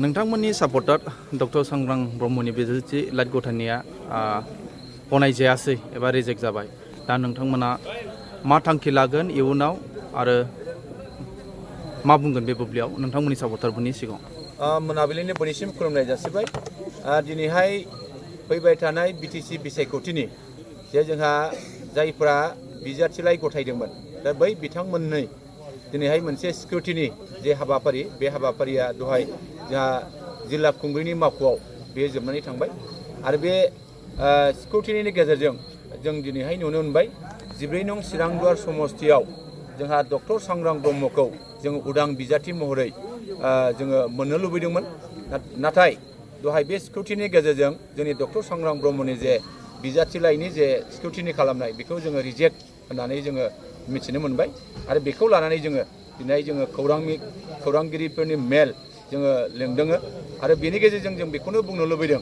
नोंथांमोननि सापर्टार डक्टर सांग्रां ब्रह्मनि बिजिरथि लाइट गथायनाया गनायजायासै एबा रिजेक्ट जाबाय। दा नोंथांमोना मा थांखि लागोन इयुनाव आरो मा बुंगोन बे बुब्लियाव नोंथांमोननि सापर्टारफोरनि सिगाङाव? मोनाबिलिनि बयनिसिम खुलुमनाय जासिबाय। दिनैहाय फैबाय थानाय बिटिसि बिसायख'थिनि जे जोंहा जायफोरा बिजाथिलाइ गथायदोंमोन दा बै बिथांमोननै दिनैहाय मोनसे सिकिउरिटिनि जे हाबाफारि बे हाबाफारिया दहाय जोंहा जिल्ला खुंग्रिनि मावख'आव बे जोबनानै थांबाय आरो बे सिकिउरिटिनि गेजेरजों जों दिनैहाय नुनो मोनबाय 14 नं चिरांदुवार समस्तियाव जोंहा डक्टर सांग्रां ब्रह्मखौ जों उदां बिजाथि महरै जोङो मोननो लुबैदोंमोन। नाथाय दहाय बे सिकिउरिटिनि गेजेरजों जोंनि डक्टर सांग्रां ब्रह्मनि जे बिजाथिलाइनि जे सिकिउरिटिनि खालामनाय बेखौ जोङो रिजेक्ट होननानै जोङो मिथिनो मोनबाय आरो बेखौ लानानै जोङो दिनै जोङो खौरांगिरिफोरनि मेल जोङो लेंदों आरो बेनि गेजेरजों जों बेखौनो बुंनो लुबैदों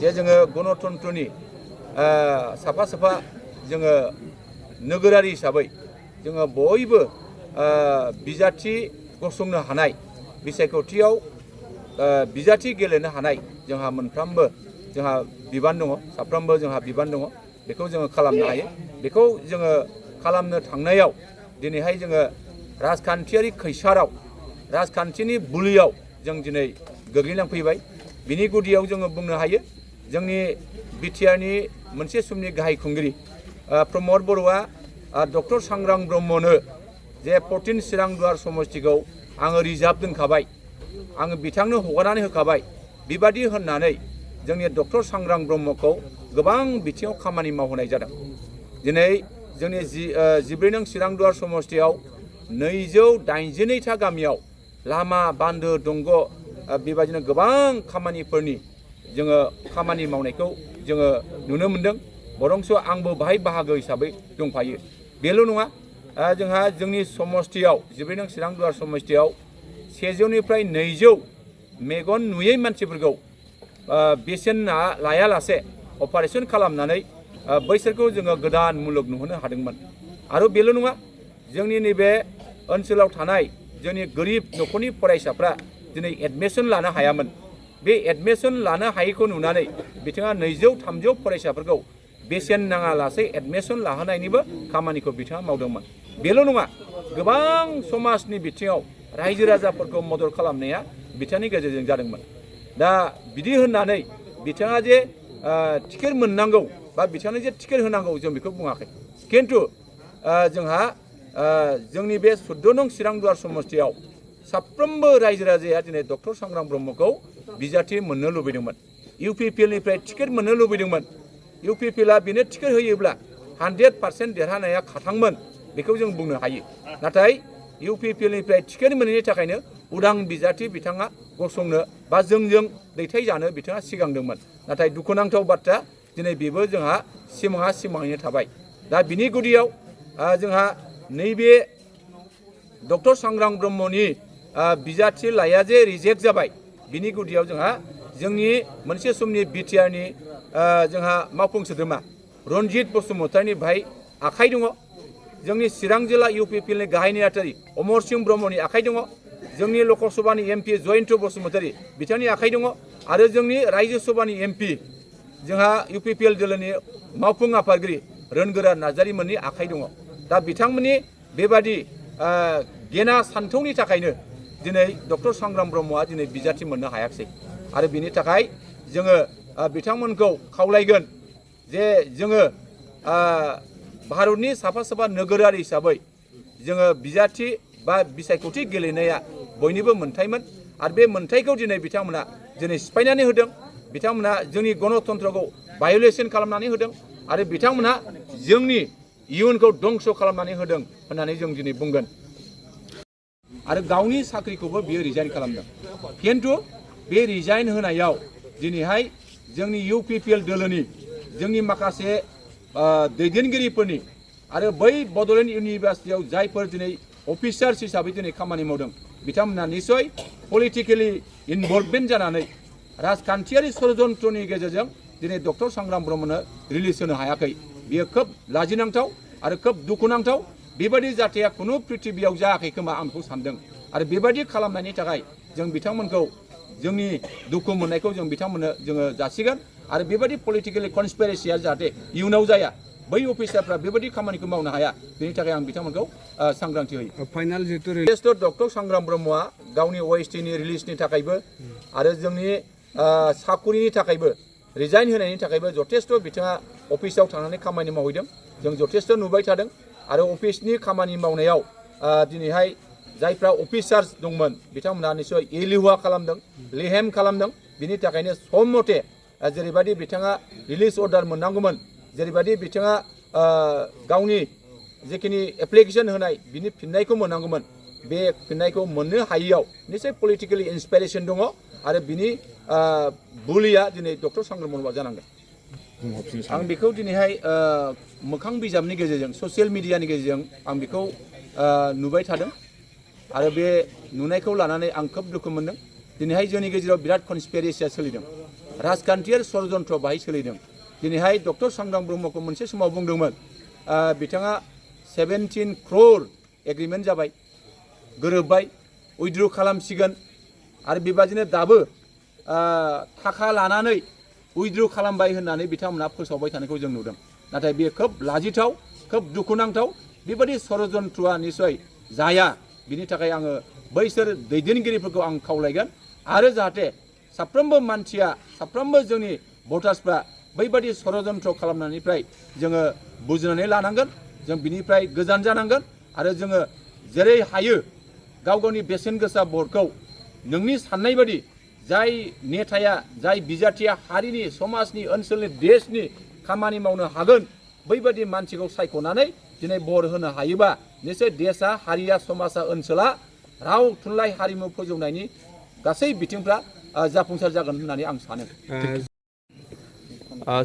जे जोङो गणतन्त्रनि साफा जोङो नोगोरारि हिसाबै जोङो बयबो बिजाथि गसंनो हानाय बिसायख'थियाव बिजाथि गेलेनो हानाय जोंहा मोनफ्रोमबो जोंहा बिबान दङ, साफ्रोमबो जोंहा बिबान दङ। बेखौ जोङो खालामनो हायो। बेखौ जोङो खालामनो थांनायाव दिनैहाय जोङो राजखान्थियारि खैसाराव राजखान्थिनि बुलियाव जों दिनै गोग्लैनांफैबाय। बिनि गुदियाव जोङो बुंनो हायो जोंनि बिटिआरनि मोनसे समनि गाहाय खुंगिरि प्रमद बर'आ डक्टर सांग्रां ब्रह्मनो जे 14 चिरांदुवार समस्तिखौ आङो रिजार्भ दोनखाबाय, आङो बिथांनो हगारनानै होखाबाय बेबादि होननानै जोंनि डक्टर सांग्रां ब्रह्मखौ गोबां बिथिङाव खामानि मावहोनाय जादों। दिनै जोंनि 14 नं चिरांदुवार समस्तियाव 282था गामियाव लामा बान्दो दंग बेबायदिनो गोबां खामानिफोरनि जोङो खामानि मावनायखौ जोङो नुनो मोनदों। बरंस आंबो बाहाय बाहागो हिसाबै दंफायो। बेल' नङा, जोंहा जोंनि समस्तियाव 14 नं चिरांदुवार समस्तियाव 100निफ्राय 200 मेगन नुयै मानसिफोरखौ बेसेन लायालासे अपारेशन खालामनानै बैसोरखौ जोङो गोदान मुलुग नुहोनो हादोंमोन। आरो बेल' नङा, जोंनि नैबे ओनसोलाव थानाय जोंनि गोरिब न'खरनि फरायसाफ्रा दिनै एडमिसन लानो हायामोन। बे एडमिसन लानो हायैखौ नुनानै बिथाङा 200-300 फरायसाफोरखौ बेसेन नाङालासे एडमिसन लाहोनायनिबो खामानिखौ बिथाङा मावदोंमोन। बेल' नङा, गोबां समाजनि बिथिङाव रायजो राजाफोरखौ मदद खालामनाया बिथांनि गेजेरजों जादोंमोन। दा बिदि होननानै बिथाङा जे टिकेट मोननांगौ बा बिथांनो जे टिकेट होनांगौ जों बेखौ बुङाखै। खिन्थु जोंहा जोंनि बे 14 नं चिरांदुवार समस्तियाव साफ्रोमबो रायजो राजाया दिनै डक्टर सांग्रां ब्रह्मखौ बिजाथि मोननो लुबैदोंमोन। इउपिपिएलनिफ्राय टिकेट मोननो लुबैदोंमोन। इउपिपिएलआ बेनो टिकेट होयोब्ला 100% देरहानाया खाथांमोन बेखौ जों बुंनो हायो। नाथाय इउपिपिएलनिफ्राय टिकेट मोनैनि थाखायनो उदां बिजाथि बिथाङा गसंनो बा जोंजों दैथायजानो बिथाङा सिगांदोंमोन। नाथाय दुखुनांथाव बाथ्रा दिनै बेबो जोंहा सिमाङैनो थाबाय। दा बिनि गुदियाव जोंहा नैबे डक्टर सांग्रां ब्रह्मनि बिजाथि लाइया जे रिजेक्ट जाबाय बिनि गुदियाव जोंहा जोंनि मोनसे समनि बिटिआरनि जोंहा मावफुं सोद्रोमा रनजित बसुमतारिनि भाई आखाइ दङ, जोंनि चिरां जिल्ला इउपिपिएलनि गाहाय नेहाथारि अमर सिंह ब्रह्मनि आखाइ दङ, जोंनि लकसभानि एमपि जयन्त बसुमतारि बिथांनि आखाइ दङ आरो जोंनि रायजो सभानि एमपि जोंहा इउपिपिएल दोलोनि मावफुं आफादगिरि रोनगोरा नार्जारिमोननि आखाइ दङ। दा बिथांमोननि बेबादि गेना सान्थौनि थाखायनो दिनै डक्टर सांग्रां ब्रह्मआ दिनै बिजाथि मोननो हायाखिसै। आरो बिनि थाखाय जोङो बिथांमोनखौ खावलायगोन जे जोङो भारतनि साफा नोगोरारि हिसाबै जोङो बिजाथि बा बिसायख'थि गेलेनाया बयनिबो मोन्थायमोन आरो बे मोन्थायखौ दिनै बिथांमोना दिनै सिफायनानै होदों। बिथांमोना जोंनि गणतन्त्रखौ भायलेसन खालामनानै होदों आरो बिथांमोना जोंनि इयुनखौ दंस खालामनानै होदों होननानै जों दिनै बुंगोन। आरो गावनि साख्रिखौबो बियो रिजाइन खालामदों। खिन्थु बे रिजाइन होनायाव दिनैहाय जोंनि इउपिपिएल दोलोनि जोंनि माखासे दैदेनगिरिफोरनि आरो बै बड'लेण्ड इउनिभार्सिटियाव जायफोर दिनै अफिसार्स हिसाबै दिनै खामानि मावदों बिथांमोना निसय पलिटिकेलि इनभल्भमेन्ट जानानै राजखान्थियारि षड्यन्त्रनि गेजेरजों दिनै डक्टर सांग्रां ब्रह्मनो रिलिज होनो हायाखै। बियो खोब लाजिनांथाव आरो खोब दुखुनांथाव। बेबायदि जाथाया खुनु प्रिथिबियाव जायाखै खोमा आं बेखौ सानदों आरो बेबायदि खालामनायनि थाखाय जों बिथांमोनखौ जोंनि दुखु मोननायखौ जों बिथांमोननो जोङो जासिगोन आरो बेबायदि पलिटिकेलि कनस्पिरेसिया जाहाथे इयुनाव जाया बै अफिसारफ्रा बेबायदि खामानिखौ मावनो हाया बेनि थाखाय आं बिथांमोनखौ सांग्रांथि होयो फाइनाल जितु डक्टर सांग्रां ब्रह्मआ गावनि OSTनि रिलिजनि थाखायबो आरो जोंनि साखरिनि थाखायबो रिजाइन होनायनि थाखायबो जथेस्थ' बिथाङा अफिसाव थांनानै खामानि मावहैदों जों जथेस्थ' नुबाय थादों आरो अफिसनि खामानि मावनायाव दिनैहाय जायफ्रा अफिसार्स दंमोन बिथांमोनहा निस्सय एलेहुवा खालामदों लेहेम खालामदों बिनि थाखायनो सम मथे जेरैबायदि बिथाङा रिलिज अर्डार मोननांगौमोन जेरैबायदि बिथाङा गावनि जिखिनि एप्लिकेसन होनाय बिनि फिननायखौ मोननांगौमोन बे फिननायखौ मोननो हायियाव निस्सय पलिटिकेलि इन्सपिरेसन दङ आरो बिनि बुलिया दिनै डक्टर सांग्रां ब्रह्मआ जानांगोन आं बेखौ दिनैहाय मोखां बिजाबनि गेजेरजों ससियेल मिडियानि गेजेरजों आं बेखौ नुबाय थादों आरो बे नुनायखौ लानानै आं खोब दुखु मोनदों दिनैहाय जोंनि गेजेराव बिराद कनस्पिरेसिया सोलिदों राजखान्थियारि षड़यन्त्र बाहाय सोलिदों दिनैहाय डक्टर सांग्रां ब्रह्मखौ मोनसे समाव बुंदोंमोन बिथाङा 17 crore एग्रिमेन्ट जाबाय गोरोबबाय उइथड्र खालामसिगोन आरो बेबादिनो दाबो थाखा लानानै उइथड्र खालामबाय होननानै बिथांमोना फोसावबाय थानायखौ जों नुदों नाथाय बेयो खोब लाजिथाव खोब दुखुनांथाव बेबायदि षड़यन्त्रआ निस्सय जाया बिनि थाखाय आङो बैसोर दैदेनगिरिफोरखौ आं खावलायगोन आरो जाहाथे साफ्रोमबो मानसिया साफ्रोमबो जोंनि भटार्सफ्रा बैबादि षड़यन्त्र खालामनायनिफ्राय जोङो बुजिनानै लानांगोन जों बिनिफ्राय गोजान जानांगोन आरो जोङो जेरै हायो गाव गावनि बेसेन गोसा भटखौ नोंनि साननाय बादि जाय नेताया जाय बिजाथिया हारिनि समाजनि ओनसोलनि देशनि खामानि मावनो हागोन बैबादि मानसिखौ सायख'नानै दिनै भट होनो हायोबा निश्चय देशा हारिया समाजा ओनसोला राव थुनलाइ हारिमु फोजौनायनि गासै बिथिंफ्रा जाफुंसार जागोन होननानै आं सानो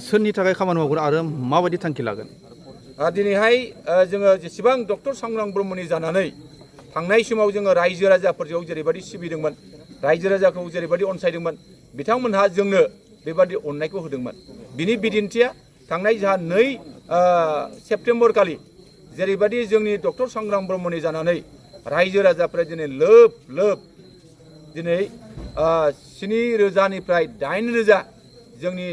सोरनि थाखाय खामानि मावगोन आरो माबायदि थांखि लागोन दिनैहाय जोङो जेसेबां डक्टर सांग्रां ब्रह्मनि जानानै थांनाय समाव जोङो रायजो राजाफोरजों जेरैबायदि सिबिदोंमोन रायजो राजाखौ जेरैबायदि अनसायदोंमोन बिथांमोनहा जोंनो बेबादि अननायखौ होदोंमोन बिनि बिदिन्थिया थांनाय जोंहा 2 सेप्तेम्बर खालि जेरैबायदि जोंनि डक्टर सांग्रां ब्रह्मनि जानानै रायजो राजाफ्रा दिनै लोब लोब दिनै 7,000निफ्राय 8,000 जोंनि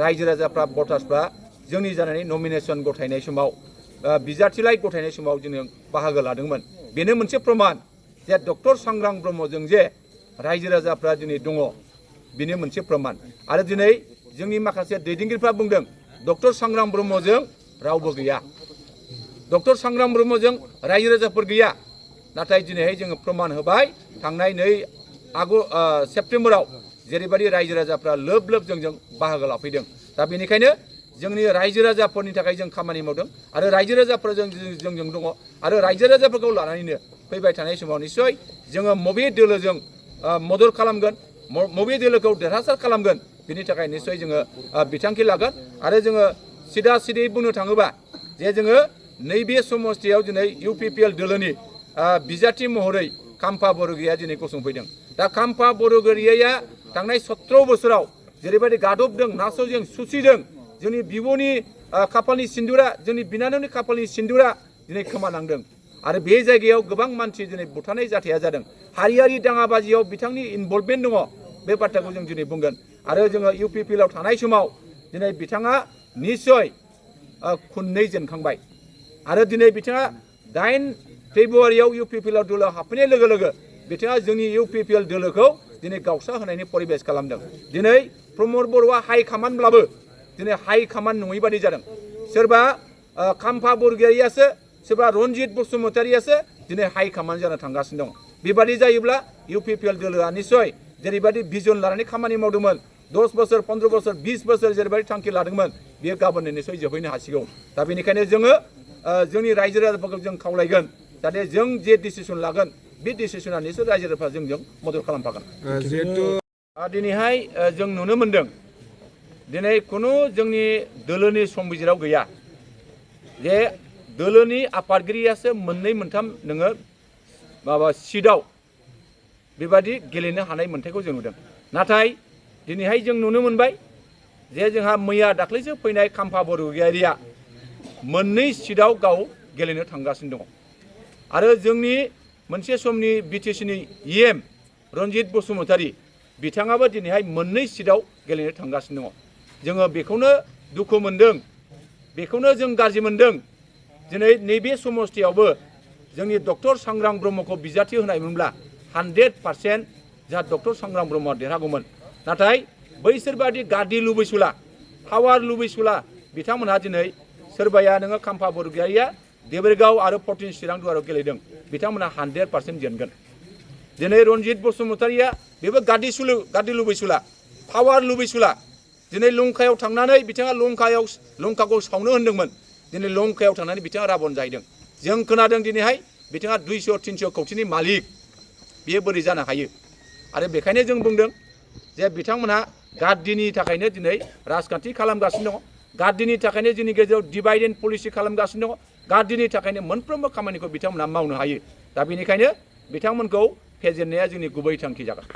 रायजो राजाफ्रा भटार्सफ्रा जोंनि जानानै नमिनेसन गथायनाय समाव बिजाथिलाइ गथायनाय समाव जोङो बाहागो लादोंमोन बेनो मोनसे प्रमान जे डक्टर सांग्रां ब्रह्मजों जे रायजो राजाफ्रा दिनै दङ बेनो मोनसे प्रमान आरो दिनै जोंनि माखासे दैदेनगिरिफ्रा बुंदों डक्टर सांग्रां ब्रह्मजों रावबो गैया डक्टर सांग्रां ब्रह्मजों रायजो राजाफोर गैया नाथाय दिनैहाय जोङो प्रमान होबाय थांनाय 2 सेप्तेम्बराव जेरैबायदि रायजो राजाफ्रा लोब लोब जोंजों बाहागो लाफैदों दा बेनिखायनो जोंनि रायजो राजाफोरनि थाखाय जों खामानि मावदों आरो रायजो राजाफोरा जोंजों दङ आरो रायजो राजाफोरखौ लानानैनो फैबाय थानाय समाव निस्सय जोङो बबे दोलोजों मदद खालामगोन बबे दोलोखौ देरहासार खालामगोन बिनि थाखाय निस्सय जोङो बिथांखि लागोन आरो जोङो सिदा सिदै बुंनो थाङोबा जे जोङो नैबे समस्थियाव दिनै UPPL दोलोनि बिजाथि महरै खाम्फा बरग'याइया दिनै गसंफैदों दा खाम्फा बरग'याइया थांनाय 17 बोसोराव जेरैबायदि गादबदों नासयदों सुसिदों जोंनि बिब'नि खाफालनि सिन्दुरा जोंनि बिनानावनि खाफालनि सिन्दुरा दिनै खोमानांदों आरो बे जायगायाव गोबां मानसि दिनै बुथारनाय जाथाया जादों हारियारि दाङाबाजियाव बिथांनि इनभल्भमेन्ट दङ बे बाथ्राखौ जों दिनै बुंगोन आरो जोङो UPPL थानाय समाव दिनै बिथाङा निस्सय खुन्नै जेनखांबाय आरो दिनै बिथाङा 8 फेब्रुवारियाव UPPL दोलोआव हाबफैनाय लोगो लोगो बिथाङा जोंनि UPPL दोलोखौ दिनै गावस्रा होनायनि परिबेस खालामदों दिनै प्रमद बर'आ हाइ कामान्डब्लाबो दिनै हाइ कामान्ड नङै बादि जादों सोरबा खाम्फा बरग'याइयासो सोरबा रन्जित बसुमतारियासो दिनै हाइ कामान्ड जानो थांगासिनो दं बेबादि जायोब्ला UPPL दोलोआ निस्सय जेरैबायदि भिजन लानानै खामानि मावदोंमोन 10 बोसोर 15 बोसोर 20 बोसोर जेरैबायदि थांखि लादोंमोन बेयो गाबोननो निस्सय जोबहैनो हासिगौ दा बेनिखायनो जोङो जोंनि रायजो राजाफोरखौ जों खावलायगोन जाहाथे जों जे डिसिसन लागोन बे डिसिसना निस्सय रायजो राजाफ्रा जोंजों मदद खालामफागोन दिनैहाय जों नुनो मोनदों दिनै खुनु जोंनि दोलोनि संबिजिराव गैया जे दोलोनि आफादगिरियासो 2 मोनथाम नोङो माबा सिटआव बेबादि गेलेनो हानाय मोन्थायखौ जों नुदों नाथाय दिनैहाय जों नुनो मोनबाय जे जोंहा मैया दाख्लैसो फैनाय खाम्फा बरग'याइया 2 सिटआव गाव गेलेनो थांगासिनो दङ आरो जोंनि मोनसे समनि बिटिसिनि इएम रन्जित बसुमतारी बिथाङाबो दिनैहाय मोननै सिटआव गेलेनो थांगासिनो दङ। जोङो बेखौनो दुखु मोनदों, बेखौनो जों गाज्रि मोनदों। दिनै नैबे समस्थियावबो जोंनि डक्टर सांग्रां ब्रह्मखौ बिजाथि होनायमोनब्ला 100% जोंहा डक्टर सांग्रां ब्रह्मआ देरहागौमोन। नाथाय बैसोरबादि गादि लुबैसुला, पावार लुबैसुला बिथांमोनहा दिनै सोरबाया नोङो खाम्फा बरगयारिया देबोरगाव आरो 14 चिरां दुवाराव गेलेदों, बिथांमोनहा 100% जेनगोन। दिनै रन्जित बसुमतारिया बेबो गादि लुबैसुला, पावार लुबैसुला। दिनै लंकायाव थांनानै बिथाङा लंकाखौ सावनो होन्दोंमोन, दिनै लंकायाव थांनानै बिथाङा राबन जाहैदों। जों खोनादों दिनैहाय बिथाङा 200-300 कौटिनि मालिक, बियो बोरै जानो हायो? आरो बेखायनो जों बुंदों जे बिथांमोनहा गादिनि थाखायनो दिनै राजखान्थि खालामगासिनो दङ, गादिनि थाखायनो जोंनि गेजेराव डिभाइड एन्ड पलिसि खालामगासिनो दङ, गादिनि थाखायनो मोनफ्रोमबो खामानिखौ बिथांमोनहा मावनो हायो। दा बेनिखायनो बिथांमोनखौ फेजेननाया जोंनि गुबै थांखि जागोन।